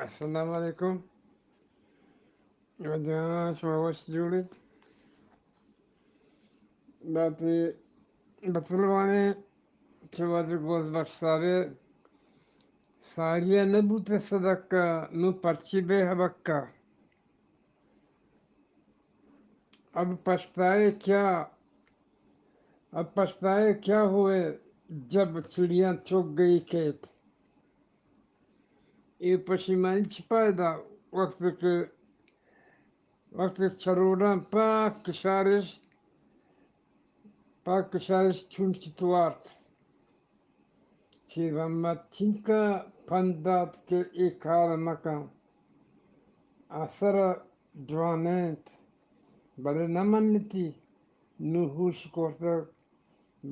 السلام علیکم۔ واجہ، شما وش جوڑ ایت؟ باتی بتلوانے چہ واجہ گوز بخش صاحب، ساری ءَ نہ بوت صدقہ، نوں پرچی بے حبکہ۔ اب پچھتائے کیا، اب پچھتائے کیا ہوئے، جب چڑیاں چگ گئی کھیت۔ اے پشیمانی چی پائدہ، وقت کہ، وقت کہ چروڈاں پاک کشارش، پاک کشارش چونچی توارت۔ چیر محمد چنکا پند دات کہ اے کار مکن، آسر جوان انت، بلے نہ منتی۔ نوں ہوش کرتگ،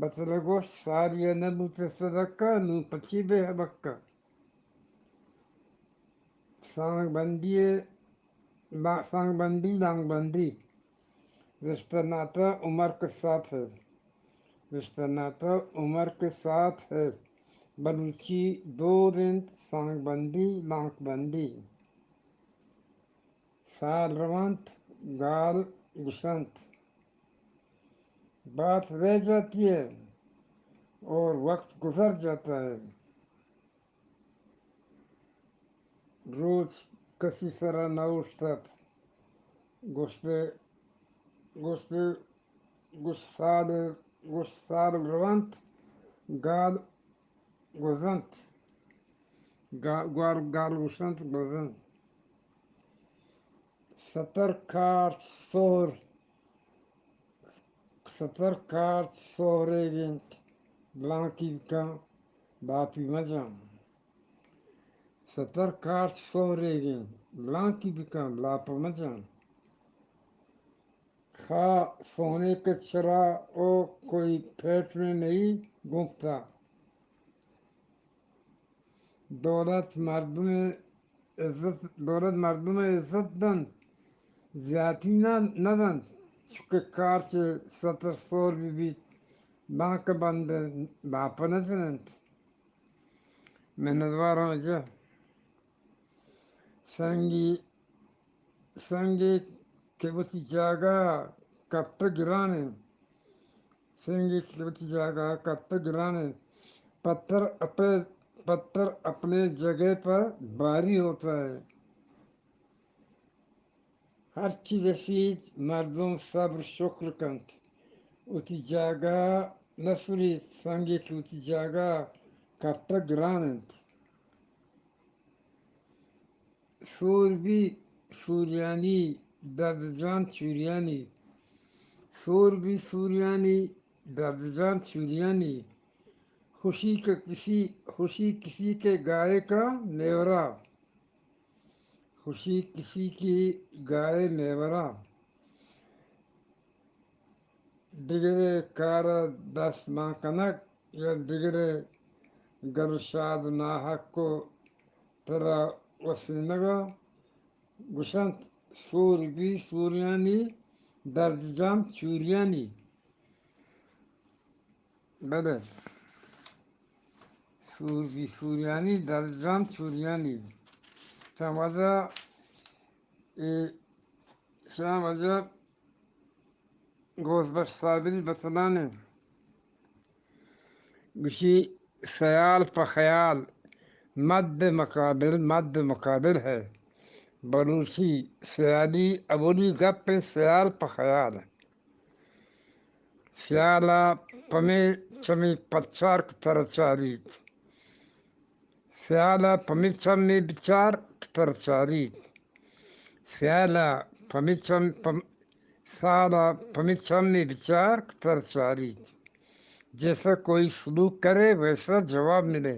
بتل گوشت، ساری ءَ نہ بوت صدقہ، نوں پچی بے حبکہ۔ سانگ بندی، لا-، سانگ بندی، لانگ بندی۔ رشتہ ناتا عمر کے ساتھ ہے۔ رشتہ ناتا عمر کے ساتھ ہے۔ بلوچی دود انت، سانگ بندی، لانک بندی۔ سال رونت، گال گشنت۔ بات رہ جاتی ہے اور وقت گزر جاتا ہے۔ روچ کسی سرا نہ اوشتت۔ گوشتے، گوشتے، گوشت سال، گوشت سال رونت، گال گوزنت۔ گا-، گال، گال گوشنت، گوزنت۔ ستر کارچ سہر، ستر کارچ سہریگ انت، لانکی بکن، لاپی مجن۔ ستر کارچ سہریگ انت، لانکی بکن، لاپ مجن۔ خا سونے کے چرا او کوئی پھیٹ میں نہیں گھومتا۔ دولت مردم عزت، دولت مردم عزت دنت، زیاتی نہ، نہ دنت، چونکہ کارچ ستر سہر بہ بیت، بانک بند، لاپ نہ جننت۔ منتوار آں واجہ۔ سنگی، سنگے کہ وتی جاگہ ءَ کپتگ گران انت۔ سنگے کہ وتی جاگہ ءَ کپتگ گران انت۔ پتھر اپنے، پتھر اپنے جگہ پر بھاری ہوتا ہے۔ ہرچی رسیت، مردم صبر شکر کنت۔ وتی جاگہ ءَ نہ سریت، سنگے کہ وتی جاگہ ءَ کپتگ گران انت۔ سور بی سوریانی، درد جان چوریانی۔ سور بی سوریانی، درد جان چوریانی۔ خوشی کا کسی، خوشی کسی کے گائے کا نیورا۔ خوشی کسی کی گائے نیورا۔ دگرے کار ءَ دست مان کنگ یا دگرے گل شاد ناحق ءَ ترا وسینگ ءَ گوشنت، سور بی سوریانی، درد جان چوریانی۔ بلے سور بی سوریانی، درد جان چوریانی۔ شاہ واجہ، اے شاہ واجہ گوز بخش صابری بتلانے گوشی، سیال پہ خیال مد مقابل، مد مقابل ہے۔ بلوچی سیالی اولی گپ انت، سیال پہ خیال۔ سیال ءَ پمے چمے پچار کہ ترا چاریت۔ سیال ءَ پمے چمے بچار کہ ترا چاریت۔ سیال ءَ پمے چم-، پم-، سیال ءَ پمے چمے بچار کہ ترا چاریت۔ جیسا کوئی سلوک کرے، ویسا جواب ملے۔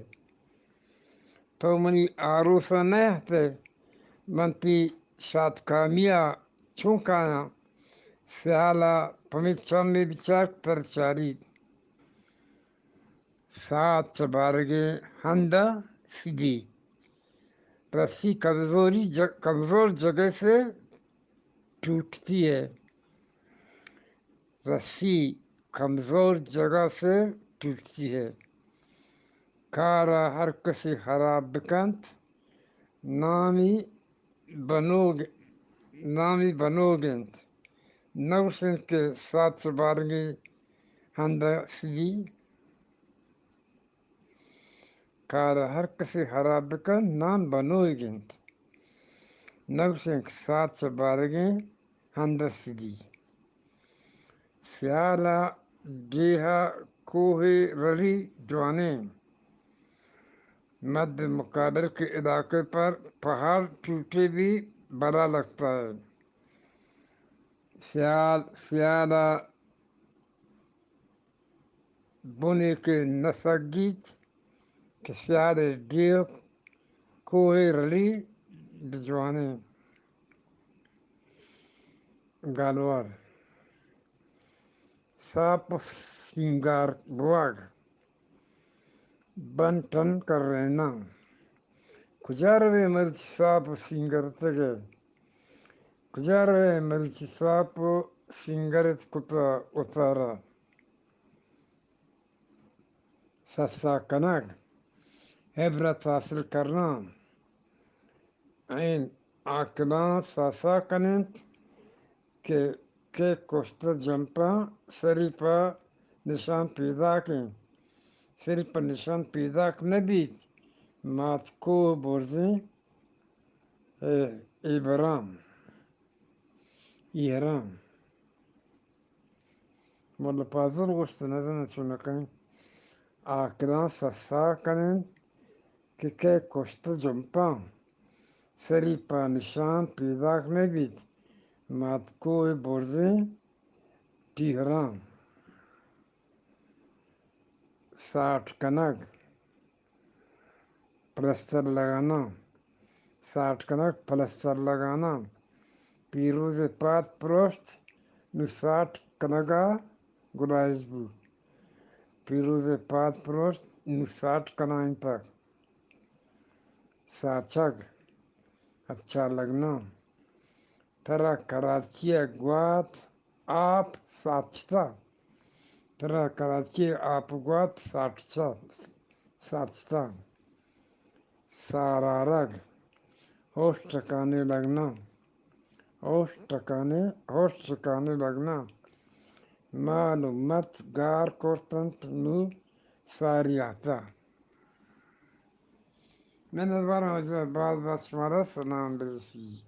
تو منی آروس ءَ نیاتکئے، من تئی شاتکامی ءَ چون کایاں؟ سیال ءَ پمے چمے بچار کہ ترا چاریت۔ ساعت چہ بارگیں ہند ءَ سدی۔ رسی کمزوری ج-، کمزور جگہ سے ٹوٹتی ہے۔ رسی کمزور جگہ سے ٹوٹتی ہے۔ کار ءَ ہر کسی خراب بکنت، نامی بنوگ، نامی بنوگ انت۔ نگوش انت کہ ساچ بارگیں ہند سدی۔ کار ہر کسی خراب بکن، نام بنوگ انت۔ نگوش انت کہ ساچ بارگیں ہند سدی۔ سیال ء ڈیہہ ء کوہ رڑی جوانیں۔ مد مقابل کے علاقے پر پہاڑ ٹوٹے بھی بڑا لگتا ہے۔ سیال، سیال ء بنے کہ نہ سگیت کہ سیال ء ڈیہہ کوہ رڑی بجوانیں۔ گالوار۔ ساپ ء سینگار بوگ۔ بن ٹن کریناں۔ کجا روئے مرچی ساپ ء سینگرتگ ئے؟ کجا روئے مرچی ساپ ء سینگرت کتہ وتارا؟ سسا کنگ، عبرت حاصل کرنا۔ این عاقلاں سسا کن انت کہ، کہ کشتہ جمپاں سری پہ نشان پیداک انت۔ سری پہ نشان پیداک نہ بیت، مات کوہ برزیں اے، اے برام، اے حرام۔ ملا پازل گوشت، نزاناں چون کنیں۔ عاقلاں سسا کن انت کہ کئے کشتہ جمپاں سری پہ نشان پیداک نہ بیت، مات کوہ برزیں ٹیہراں۔ ساٹ کنگ، پلستر لگانا۔ ساٹ کنگ، پلستر لگانا۔ پیروز ء پاد پروشت، نوں ساٹ کنگ ء گلائیش بوت۔ پیروز ء پاد پروشت، نوں ساٹ کنائینتگ۔ ساچگ، اچا لگنا۔ ترا کراچی ء گوات آپ ساچتہ۔ ترا کراچی ء آپ گوات ساچتہ، ساچتہ۔ سارارگ، ہوش ٹکانے لگنا۔ ہوش ٹکانے، ہوش ٹکانے لگنا۔ مال و مت گار کرتنت، نوں ساری آتہ۔ منتوارم، باز باز شمارا سلام برسی۔